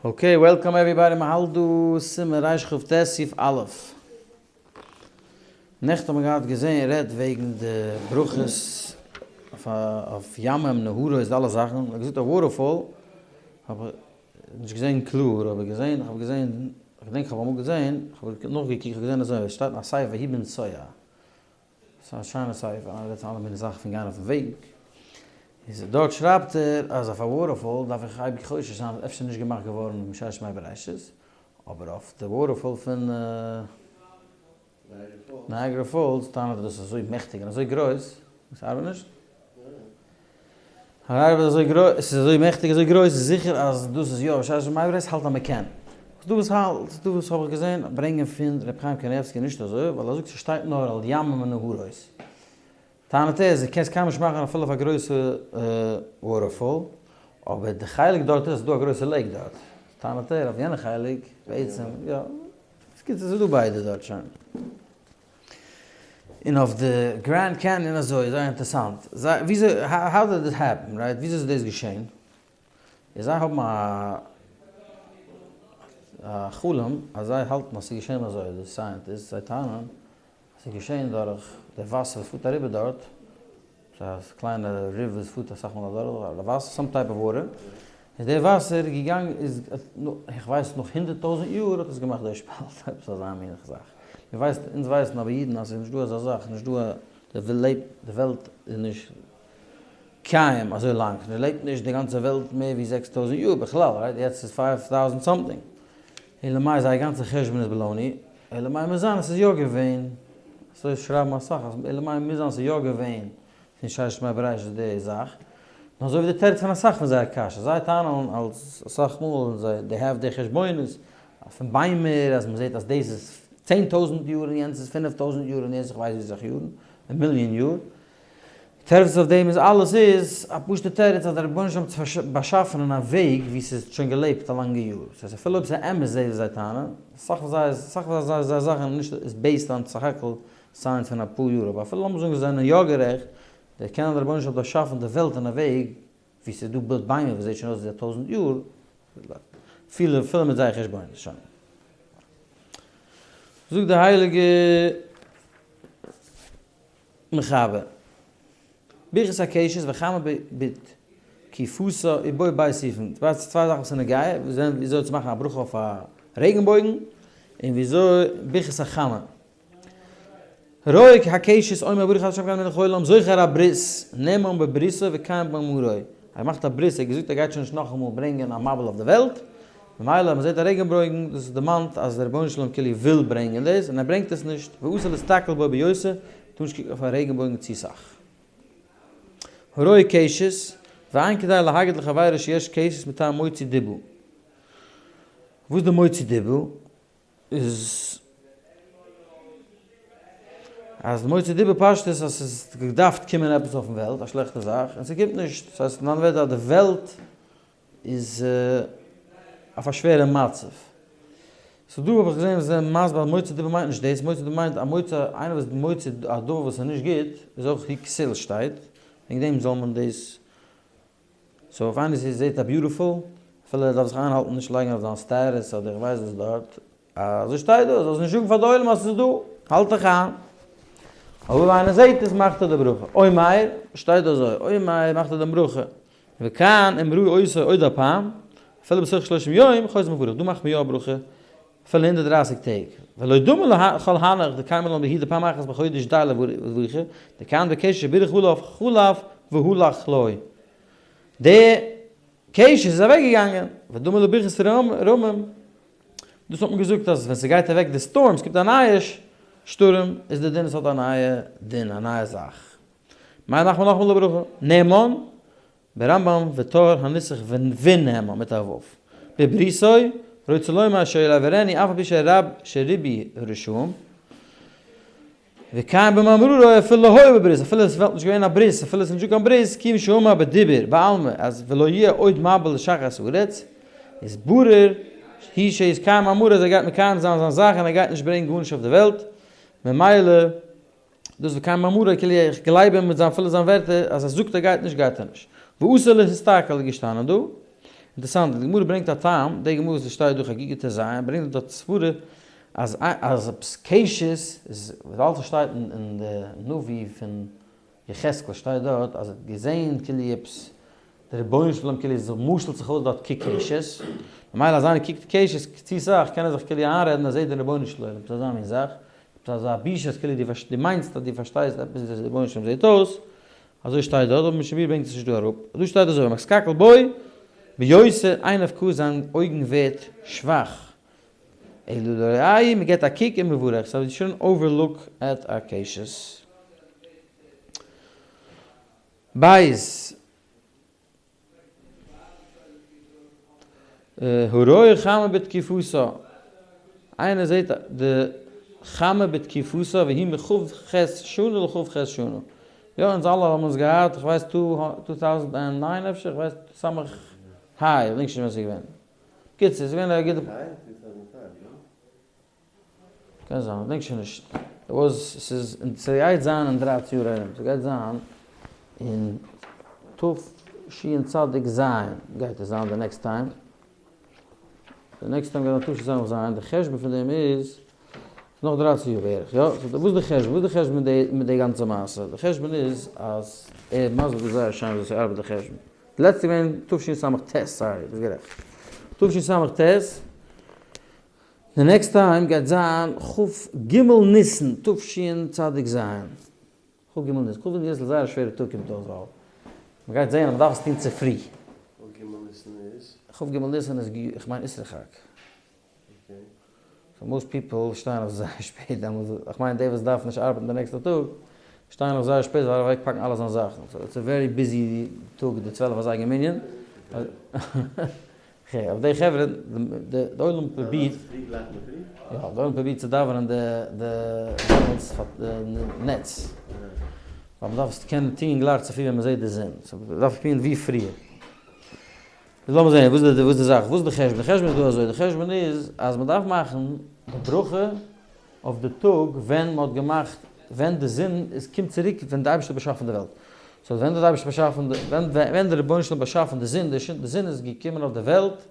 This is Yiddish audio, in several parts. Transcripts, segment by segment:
Okay, welcome everybody, מען האלט דא סימן רכ"ט סעיף א'. נעכטן האט מען געהאט געזען רעדט וועגן די ברכות אויף אויף ימים נהרות די אלע זאכן, מען האט געזאגט אויף waterfall, האב איך נישט געזען קלאר אבער געזען, איך האב געזען, איך געדענק איך האב אמאל געזען, איך האב נאכגעקוקט איך האב געזען אזוי, עס שטייט אין א ספר ויהי בנסוע. ס'איז א שיינע ספר, איינער רעדט פון אלע מיני זאכן פון גיין אויפן וועג, איז דארט שרייבט ער אז אויף א waterfall דארף איך אייביג חושש זיין אז אפשר נישט געמאכט געווארן מששת ימי בראשית, אבער אויף די waterfall פון Niagara Falls טענה'ט ער דאס איז אזוי מעכטיג און אזוי גרויס, עס ארבעט נישט? הרב איז אזוי גרויס, עס איז אזוי מעכטיג אזוי גרויס, איז זיכער אז דאס איז יא בשעת שמאי ברעס האלט אז מען קען. ס'דא וואס האלט, ס'דא וואס האב איך געזען ברענגען פון ר' חיים קניבסקי נישט אזוי, ווייל ער זאגט ס'שטייט נאר על ימים ונהרות. טענה'ט ער אז דו קענסט קיינמאל נישט מאכן אפילו אויף א גרויסע waterfall, אבער די חלק דארט איז אז ס'דא א גרויסע lake דארט. טענה'ט ער אויף יענע חלק בעצם יא. ס'גוט ס'איז דא ביידע דארט שוין. און אויף די Grand Canyon אזוי, זייער אינטערסאנט, זיי, וויאזוי, how did it happen, right, וויאזוי איז דאס געשען? איז זיי האבן א א חלום אז זיי האלטן אז ס'איז געשען אזוי, די scientists, זיי טענה'ן אז ס'איז געשען דורך די וואסער וואס פארט אריבער דארט, ס'איז א קליינע river וואס פארט אסאך מאל אדורך, אדער וואסער, some type of water, איז די וואסער געגאנגען, איז, איך ווייס נאך 100,000 יאר האט עס געמאכט די שפאלט, עפעס אזא מין זאך. מען ווייסט, אונז ווייסן אבער אידן אז ס'איז נישט דא אזא זאך, נישט דא, די לעבט, די וועלט איז נישט קיים אזוי לאנג, מען לעבט נישט די גאנצע וועלט מער ווי 6000 יאר בכלל, right? יעצט איז 5000 something. אלא מאי זייער גאנצע חשבון איז baloney, אלא מאי מוז זיין אז ס'איז יא געווען, אזוי שרייבן אסאך אז אלא מאי מוז זיין ס'איז יא געווען פון ששת ימי בראשית די זאך, נאר אזוי ווי די תירוץ פון אסאך פון זייער קשיא, זיי טענה'ן אלס אסאך מאל זיי they have די חשבונות פון ביימער אז מ'זעט אז דאס איז 10,000 יאר און יענץ איז 5,000 יאר און יענץ איך ווייס ווי סאך יארן, א מיליאן יאר. תירוץ אויף דעם איז אלעס איז א פשוטע תירוץ אז דער רבונו של עולם האט עס באשאפן אין א וועג ווי ס'איז שוין געלעבט א לאנגע יאר. ס'הייסט אפילו אויב ס'איז אמת זיי וואס זיי טענה'ן, אסאך פון זיי אסאך פון זיי זייער זאכן איז נישט איז based on סך הכל science פון אפאר יאר אבער אפילו לאמיר זאגן זיי זענען יא גערעכט, דער קען אז דער רבונו של עולם האט באשאפן די וועלט אין א וועג ווי ס'איז דא בילד ביימער וואס זעט שוין אויס ווי א טויזנט יאר, פילע פילע מיט זייער חשבונות שוין. זאגט די הייליגע מחבר. ברכת הקשת וחמה בתקופתה ובו ב' סעיפים. צוויי זאכן וואס איז נוגע, וויאזוי צו מאכן א ברכה אויף א רעגנבויגן, און וויאזוי ברכת החמה. רואה הקשת אומר ברוך אתה ה' מלך העולם זוכר הברית נאמן בבריתו וקיים במאמרו. ער מאכט א ברית, ער האט געזאגט ער גייט שוין נישט נאכאמאל ברענגען א מבול אויף די וועלט, ממילא אז מען זעט א רעגנבויגן, דאס איז דערמאנט אז דער רבונו של עולם כאילו וויל ברענגען דאס, און ער ברענגט עס נישט, ואסור להסתכל בו ביותר, טאר נישט קוקן אויף א רעגנבויגן צו סאך. הרואה קשת, ואין כדאי להגיד לחבירו שיש קשת מטעם מוציא דיבה. וואס איז די מוציא דיבה? איז אז מוציא דיבה פשט איז אז ס'איז געדארפט קומען עפעס אויפן וועלט, א שלעכטע זאך, און ס'קומט נישט. דאס הייסט אין אנדערע ווערטער אז די וועלט איז אויף א שווערע מצב. סאו דא האב איך געזען וואס זיי זענען מסביר אז מוציא דיבה מיינט נישט דאס, מוציא דיבה מיינט א מוציא, איינער וואס מוציא א דבר וואס איז נישט גוט איז אויך הוא כסיל שטייט, וועגן דעם זאל מען דאס, so אויב איינער זעט א beautiful, אפילו ער דארף זיך איינהאלטן נישט לייגן אויף זיין status אדער איך ווייס וואס דארט, אזוי שטייט דא, זאלסט נישט זאגן פאר די עולם אז ס'איז דא, האלט דיך איין. אבער אויב איינער זעט עס מאכט ער די ברכה. אומר, שטייט אזוי, אומר מאכט ער דעם ברכה. וכאן אם ראה אותו עוד הפעם, אפילו בתוך שלושים יום, חוזר מברך, דא מאכט מען יא א ברכה אפילו 130 טעג. ולא דומה לכל הנך דקיימא לן בהדי פעם אחת בחודש די לברכה, דכאן בקשר שבירך עליו חלף והלך לו. די קשר איז אוועק געגאנגען, ודומה לברכת רמים, דאס האט מען געזאגט אז ווען ס'גייט אוועק די storm, ס'קומט א נייע שטורעם, איז די דין עס האט א נייע דין, א נייע זאך. מאי מאכט מען נאכאמאל די ברכה? נאמן, ברמב"ם וטור הנוסח ונאמן מיט א ו'. בבריתו, רוצה לומר שיעבירנו אף על פי שרב שריבי הרשעים, וקיים במאמרו אפילו לא היה בברית, אפילו עס וואלט נישט געווען א ברית, אפילו עס איז נישטא קיין ברית, כיוון שאמר בדיבור בעלמא אז ולא יהיה עוד מבול לשחת הארץ, איז ברור הוא שיתקיים מאמרו אז ער גייט מקיים זיין זיין זאך און ער גייט נישט ברענגען גארנישט אויף די וועלט, ממילא דאס וקיים מאמרו כאילו איך גלייב אים מיט זיין פולע זיין ווערטער אז ער זאגט ער גייט נישט גייט ער נישט. ואסור להסתכל איז געשטאנען דא. אינטערעסאנט, די גמרא ברענגט א טעם, די גמרא וואס עס שטייט דא חגיגה ט ז, ברענגט דארט סברה אז אז עפעס קשת איז ווייל ס'שטייט אין די נביא פון יחזקאל שטייט דארט אז ער האט געזעהן כאילו עפעס די רבונו של עולם כאילו איז משל'ט זיך אויס דארט כקשת, ממילא אז איינער קוקט קשת צו סאך קען ער זיך כאילו איינרעדן אז ער זעהט די רבונו של עולם, עפעס אזא מין זאך, עפעס אזא בושה אז כאילו דו מיינסט אז דו פארשטייסט עפעס ווי די רבונו של עולם זעהט אויס, אזוי שטייט דארט, אבער משנה ברורה ברענגט עס נישט דא אראפ. דא שטייט אזוי, והמסתכל בו ביותר עיניו כהות זיין אויגן ווערט שוואך. אלא לרואהו מען געבט א קוק און מברך, so you shouldn't overlook at א קשת. בית. הרואה חמה בתקופתה, איינער זעט די חמה בתקופתה והיא מכ ח שנה לכ ח שנה, יא אונז אלע האבן עס געהאט, איך ווייס two thousand and nine אפשר, איך ווייס סמך היי, איך דענק שוין נישט ווען עס איז געווען, בקיצור עס איז געווען א גוטע. קען זיין, כ'דענק שוין נישט. וואס ס'איז, ס'גייט זיין אין דרייצן יאר ארום, ס'גייט זיין אין תשצ ז גייט עס זיין די next time, די next time גייט זיין תשס"ז, די חשבון פון דעם איז נאך דרייצן יאר בערך, יא? וואס איז די חשבון? וואס איז די חשבון מיט די מיט די גאנצע מעשה? די חשבון איז אז ער מסביר דא זייער שיין וויאזוי ס'ארבעט די חשבון. די לעצטע איז געווען תשס"ט, sorry, ביסט גערעכט. תשס"ט. די next time גייט זיין כ ג ניסן תשצ ז, כ ג ניסן, כ ג ניסן איז זייער א שווערע טאג קומט אויס ווייל מען גייט זעהן אז מען דארף עס טון צופרי. כ ג ניסן איז? כ ג ניסן איז איך מיין איסר חג. so most people שטייען אויף זייער שפעט דעמאלטס, איך מיין די וואס דארפן נישט ארבעטן די נעקסטע טאג שטייען אויף זייער שפעט זיי אוועק פאקן אלע זיין זאכן, so it's a very busy טאג די 12 אזייגער מנין. אויף די חברה, די עולם פרובירט, יא, די עולם פרובירט צו דאווענען די די דעמאלטס פאר די נץ, ווייל מ'דארף עס קענען טוהן גלייך צופרי ווען מ'זעט די זון, so מ'דארף טוהן ווי פריער. איז לאמיר זעהן וואס איז די וואס איז די זאך, וואס איז די חשבון, די חשבון איז דא אזוי, די חשבון איז אז מ'דארף מאכן די ברכה אויף די טאג ווען מ'האט געמאכט, ווען די זון איז קומט צוריק ווען די אייבערשטער האט באשאפן די וועלט. so ווען האט די אייבערשטער באשאפן די, ווען ווען די רבונו של עולם באשאפן די זון, די זון איז געקומען אויף די וועלט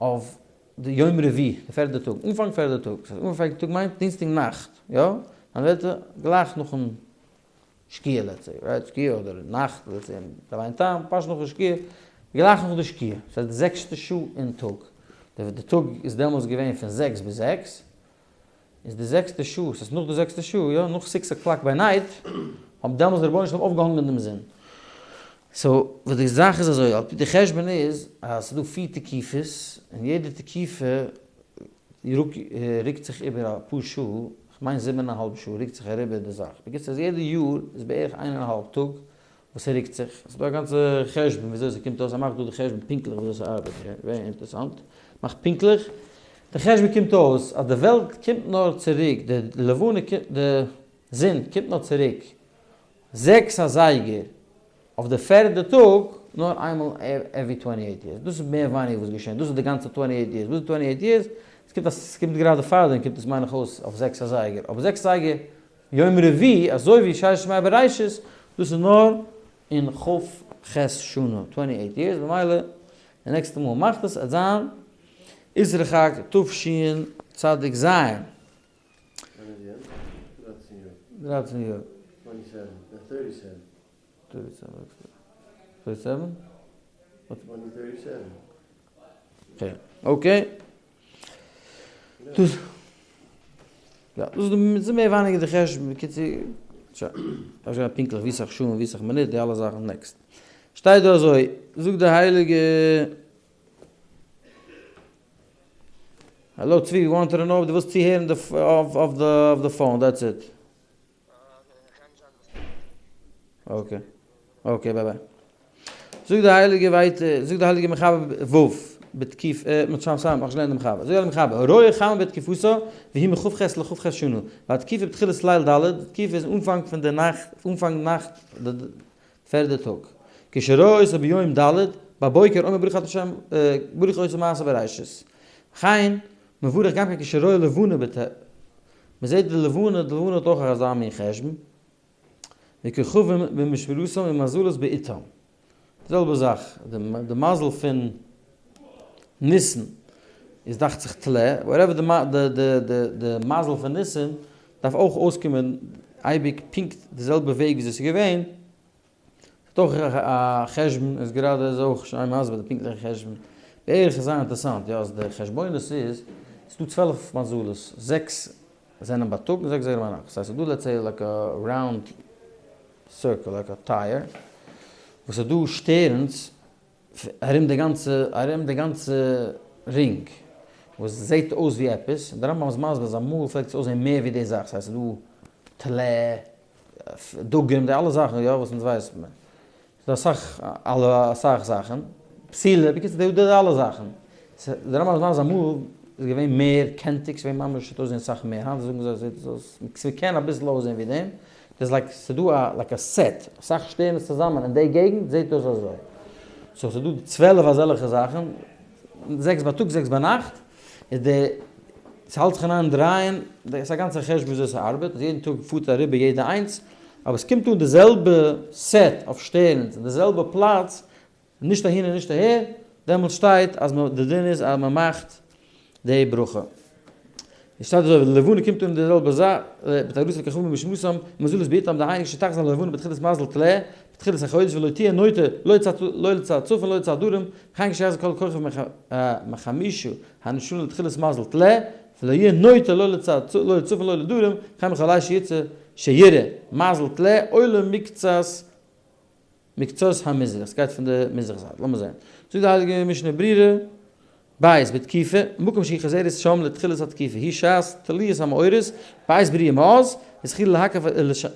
אויף די יום רביעי, די פערדע טאג, אנפאנג פערדע טאג, ס'הייסט אנפאנג פערדע טאג מיינט דינסטאג נאכט, יא? אנדערע ווערטער, גלייך נאכן שקיעה let's say, right? שקיעה אדער נאכט let's say, רבינו תם, פשוט נאכן שקיעה, גלייך נאך די שקיעה, ס'הייסט די זעקסטע שעה אין טאג, די טאג איז דעמאלטס געווען פון זעקס ביז זעקס, איז די זעקסטע שעה, ס'איז נאך די זעקסטע שעה, יא, נאך six o'clock ביי night, האבן דעמאלטס די רבונו של עולם אויפגעהאנגען דעם זון. so, וואס די זאך איז אזוי, על פי די חשבון איז, אז ס'איז דא פיר תקופות, און יעדע תקופה רוקט זיך איבער אפאר שעה, כ'מיין זיבן און א האלב שעה רוקט זיך אריבער די זאך. בקיצור, אז יעדע יאר איז בערך איין און א האלב טאג וואס ס'רוקט זיך. ס'איז דא א גאנצע חשבון וויאזוי ס'קומט אויס, ער מאכט דא די חשבון פונקטליך וויאזוי ס'ארבעט, very אינטערעסאנט, מאכט פונקטליך, די חשבון קומט אויס אז די וועלט קומט נאר צוריק, די לבנה קומט, די זון קומט נאר צוריק זעקס אזייגער אויף די פערדע טאג, נאר איינמאל every twenty eight years, דאס איז מער ווייניגער וואס געשען, דאס איז די גאנצע twenty eight years, וואס איז twenty eight years? ס'קומט אז ס'קומט גראדע פארדעם קומט עס מיין איך אויס אויף זעקס אזייגער, אבער זעקס אזייגער יום רביעי, אזוי ווי ששת ימי בראשית, דאס איז נאר אין כ ח שנה, twenty eight years, במילא די נעקסטע מאל מאכט עס עט זיין איסר חג תשצ ז. ווען איז יענץ? דרייצן יאר. דרייצן יאר. twenty seven, thirty seven. thirty seven, thirty seven? twenty thirty seven. okay. דאס יא, דאס איז מער ווייניגער די חשבון, בקיצור, שוין, דארף נישט גיין פונקטליך ווי סאך שעה און ווי סאך מינוט, די אלע זאכן next. שטייט דא אזוי, זאגט די הייליגע, האלא צבי, we want to know אויב דו ווילסט צוהערן אויף די phone, that's it. okay, okay bye bye. זאגט די הייליגע ווייטער, זאגט די הייליגע מחבר ו' בתקופ ע, מ'האט שוין סתם נאכנישט געלערנט די מחבר, זאגט די הייליגע מחבר, הרואה חמה בתקופתה והיא מכ ח לכ ח שנה, והתקופה בתחילת ליל ד', די תקופה איז אנפאנג פון די נאכט, אנפאנג נאכט די פערדע טאג, כשראה אותה ביום ד' בבוקר אומר ברוך אתה השם ברוך עושה מעשה בראשית, וכן מברך גם כן כשראה לבנה בת מען זעט די לבנה, די לבנה האט אויך אזא מין חשבון, וכוכבים במשמרותם ומזלות בעיתם, די זעלבע זאך, די מזל פון. ניסן איז דאכט זיך טלה, whatever די די די די מזל פון ניסן דארף אויך אויסקומען אייביג פונקט די זעלבע וועג וויאזוי ס'איז געווען, ס'האט אויך א חשבון, איז גראדע איז אויך שיין מסביר די פונקטליכע חשבון, בערך איז זייער אינטערעסאנט, יא אז די חשבונות איז, ס'איז דא 12 מזלות, זעקס זענען בייטאג און זעקס זענען ביינאכט, ס'הייסט ס'איז דא let's say like a round circle like א tire, וואס איז דא שטערנס ארום די גאנצע ארום די גאנצע רינג, וואס זעט אויס ווי עפעס, און די רמב ם איז מסביר אז אמאל פלעגט עס אויסזען מער ווי די זאך, ס'הייסט ס'איז דא טלה, דגים, די אלע זאכן יא וואס אונז ווייסן מיר. ס'איז דא אסאך אלע אסאך זאכן. פסילה, בקיצור די די אלע זאכן. די רמב ם איז מסביר אמאל איז געווען מער קענטיג, ס'איז געווען ממש ס'האט אויסגעזען אסאך מער, היינט זאגן זיי זעט עס אויס, ס'קען אביסל אויסזען ווי דעם. דאס like ס'איז דא א like א set, אסאך שטערנס צוזאמען אין די געגנט זעט אויס אזוי. so ס'איז דא 12 אזעלכע זאכן, זעקס בייטאג זעקס ביינאכט. איז די, ס'האלט זיך אין איין דרייען, ס'איז א גאנצע חשבון וויאזוי ס'ארבעט, אז יעדן טאג פארט אריבער יעדע איינס, אבער עס קומט אן די זעלבע set אויף שטערנס אין די זעלבע פלאץ, נישט אהין און נישט אהער, דעמאלטס שטייט אז די דין איז אז מ'מאכט די ברכה. עס שטייט אזוי, ווען די לבנה קומט אן אין די זעלבע זייט, בתגלית הכוכבים בשמותם, ומזלות בעתם, דהיינו שתחזור הלבנה בתחילת מזל טלה, בתחילת החודש ולא תהיה נוטה לא לצד צפון לא לצד דרום, וכן כשיחזור כל כוכב מחמישה הנשארים לתחילת מזל טלה, ולא יהיה נוטה לא לצד לא לצפון לא לדרום, וכן בכל עת שיצא שיראה מזל טלה עולה מקצת מקצות המזרח, ס'גייט פון די מזרח זייט, לאמיר זען. זאגט די הייליגע משנה ברורה, בית בתקיפה, מקום שהיא חוזרת שם לתחילת התקיפה, היא שעת תליית המאורות, בית בריאה מאז, התחילה להקיף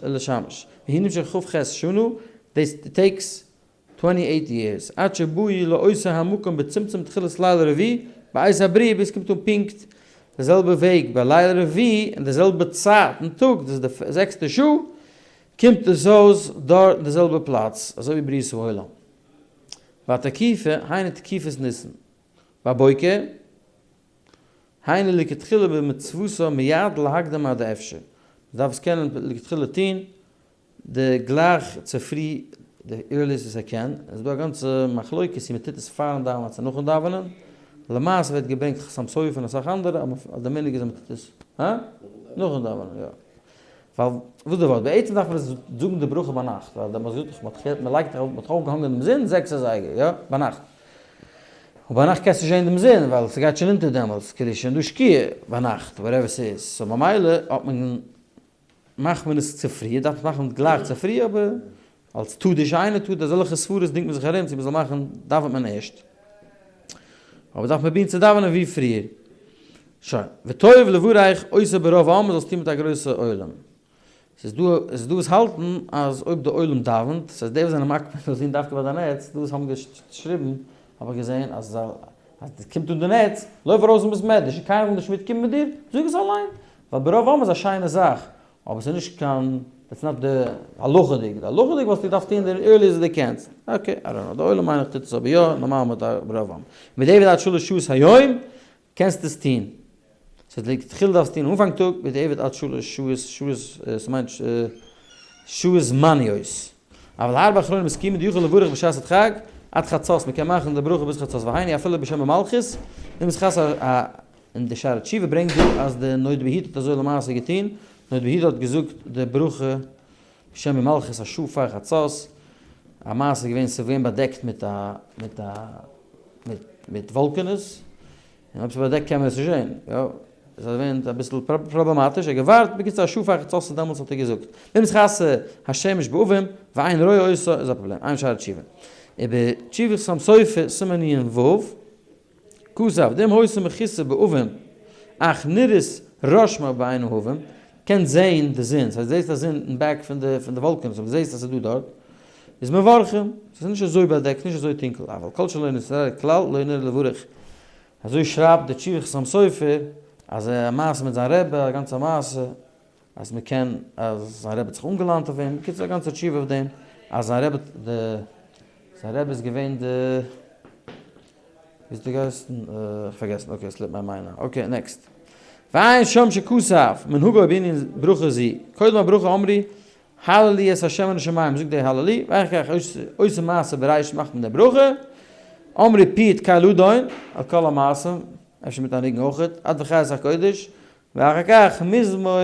לשמש, והיא נמשך כ ח שנה, דאס takes 28 years, עד שבאו לאותו המקום בצמצום תחילת לילה רביעי, בעת הבריאה ביז ס'קומט אן פונקט די זעלבע וועג ביי לילה רביעי אין די זעלבע צייט אין טאג, דאס איז די זעקסטע שעה, קומט עס אויס דארט אין די זעלבע פלאץ אזוי ווי בריאת העולם. והתקיפה היינו תקיפת ניסן. בבוקר, היינו לכתחילה במצוותו מיד להקדים עד האפשר. מ'דארף עס קענען לכתחילה טון די גלייך צופרי די earliest וואס ער קען. עס איז דא א גאנצע מחלוקת צו מ'טוט עס פארן דאווענען צו נאכן דאווענען. למעשה ווערט געברענגט חתם סופר און אסאך אנדערע אז די מנהג איז אז מ'טוט עס נאכן דאווענען יא. ווייל וואס די ווארט? בעצם דארף מען עס זאגן די ברכה ביינאכט, ווייל מען זאגט דאך מען לייגט דאך מען האט אויפגעהאנגען דעם זון זעקס אזייגער, יא? ביינאכט. און ביינאכט קענסטו נישט זען דעם זון ווייל ס'גייט שוין אונטער דעמאלטס, כאילו שוין דא שקיעה ביינאכט, whatever ס'איז, so ממילא האט מען מאכט מען עס צופרי, דארף מען מאכן גלייך צופרי, אבער אלס טו די שיינע טו די אזעלכע סברות דינגט מען זיך ארום צו מען זאל מאכן דאווענט מען ערשט. אבער דארף מען פרובירן צו דאווענען ווי פריער. שוין. וטוב לברך אותו ברוב עם, מען זאל עס טון מיט א גרויסע עולם. ס'איז דא עס איז דא וואס האלטן אז אויב די עולם דאווענט, ס'הייסט די וואס זענען מקפיד זאל טון דווקא ביי די נץ, דא וואס האבן געשריבן האב איך געזען אז אז עס קומט אן די נץ, לויף ארויס אין בית מדרש און קיינער וויל נישט מיטקומען מיט דיר, זאג עס אליין. ווייל ברוב עם איז א שיינע זאך, אבער ס'איז נישט קיין, that's not די הלכה'דיג, די הלכה'דיג וואלסטו געדארפט טון די earliest וואס דו קענסט, okay, I don't know, די עולם מיין איך טוט עס אבער יא, נארמאל מיט א ברוב עם. בדיעבד עד שלש שעות היום קענסטו עס טון. ס'איז לכתחילה דארפסטו טון אנפאנג טאג, בדיעבד עד שלש שעות, שעות, ס'מיינט שעות זמניות. אבל הרבה אחרונים מסכימים דיכול לברך בשעת הדחק עד חצות, מ'קען מאכן די ברכה ביז חצות, והיינו אפילו בשם ומלכות, אם איז חס א און די שערי תשובה ברענגט דא אז די נודע ביהודה האט אזוי למעשה געטון, נודע ביהודה האט געזאגט די ברכה בשם ומלכות א שעה פאר חצות, א מעשה איז געווען ס'איז געווען באדעקט מיט א מיט א מיט מיט וואלקענעס, און אויב ס'איז באדעקט קען מען עס נישט זען, יא, איז געווען אביסל פראבלעמאטיש, ער האט געווארט בקיצור א שעה פאר חצות און דעמאלטס האט ער געזאגט, ואם נתכסה השמש בעבים ואין רואה אותה איז א פראבלעם, עיין שערי תשובה. איבער תשובת חתם סופר סימן נ"ו. כתב, דאם היתה מכוסה בעבים, אך נראית רושמה בין העבים, קענסט זעהן די זון, ס'הייסט זעהסט א זון אין back פון די פון די וואלקענעס, אבער זעהסט אז ס'איז דא דארט, איז מברכים, ס'איז נישט אזוי באדעקט, נישט אזוי טונקל, אבל כל שלא נתראה כלל לא נראה לברך. אזוי שרייבט די תשובת חתם סופר, אז א מעשה מיט זיין רבי, א גאנצע מעשה, אז מען קען אז זיין רבי האט זיך אנגעליינט אויף אים, בקיצור א גאנצע תשובה אויף דעם, אז זיין רבי די זיין רבי איז געווען די ווי האט ער געהייסן? איך פארגעסן, okay slip my mind now, okay next. ועיין שם שכתב מנהגו בענין ברכה זו, קודם הברכה אמרו הללו את ה' מן השמים, זאגט די הללו, ואחר כך עושה מעשה בראשית מאכט מען די ברכה. אמרי פיוט קל אדון על כל המעשים, אפשר מיט א ניגון אויכעט, עד וחיות הקודש, ואחר כך מזמור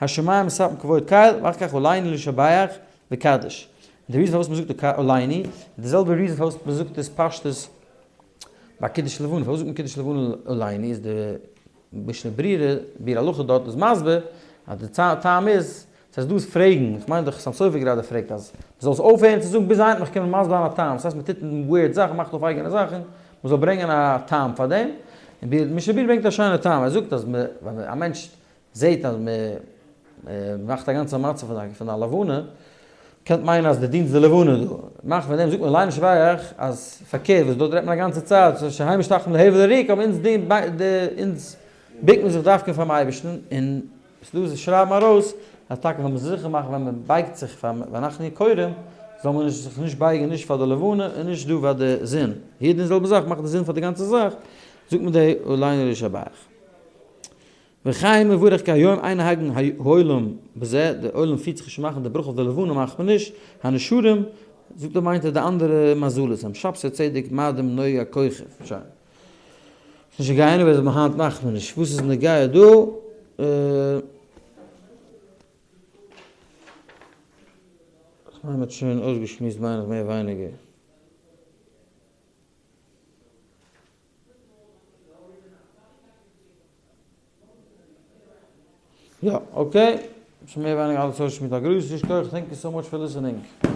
השמים מספרים כבוד קל, ואחר כך עלינו לשבח וקדש. די reason פארוואס מ'זאגט עלינו, איז די זעלבע reason פארוואס מ'זאגט עס פשטות ביי קידוש לבנה. פארוואס זאגט מען קידוש לבנה עלינו איז די משנה ברורה, ביאור הלכה דארט איז מסביר אז די טעם איז, ס'הייסט דא איז פרעגן, איך מיין דאך חתם סופר גראדע פרעגט אז מ'זאל עס אויפהערן צו זאגן ביז איינער וועט מיך קומען מסביר זיין א טעם, ס'הייסט מ'טוט weird זאכן, מ'מאכט אויף אייגענע זאכן, מ'זאל ברענגען א טעם פאר דעם, און ביאור משנה ברורה ברענגט א שיינע טעם, ער זאגט אז ווען א מענטש זעהט אז מ'מאכט א גאנצע מצב פון א לבנה, קענט מיינען אז די דינסט די לבנה דא, מאכט פון דעם זאגט מען עלינו לשבח אז פארקערט וואס דארט רעדט מען א גאנצע צייט שהם משתחווים להבל וריק אבער אונז דין אונז בוקט מען זיך דווקא פארן אייבערשטן און ס'דא וואס שרייבן ארויס אז טאקע זאל מען זיכער מאכן ווען מען בייגט זיך פאר ואנחנו כורעים זאל מען נישט זיך נישט בייגן נישט פאר די לבנה און נישט דא פאר די זון, יעדער די זעלבע זאך מאכט די זון פאר די גאנצע זאך זאגט מען די עלינו לשבח. וכן מברך כי היום אין נוהגין העולם בזה, די עולם פירט זיך נישט צו מאכן די ברכה אויף די לבנה מאכט מען נישט, הנשרים, זאגט ער מיינט ער די אנדערע מזלות, הם שבתי צדק מאדים נוגה כוכב, שוין. ס'נישט נוגע anyway אז היינט מאכט מען נישט, וואס איז נוגע דא? כ'מיין מ'האט שוין אויסגעשמועסט מיין איך מער ווייניגער. יא, okay. שוין מער ווייניגער אלעס אויסגעשמועסט. א גרויסן יישר כח, thank you so much for listening.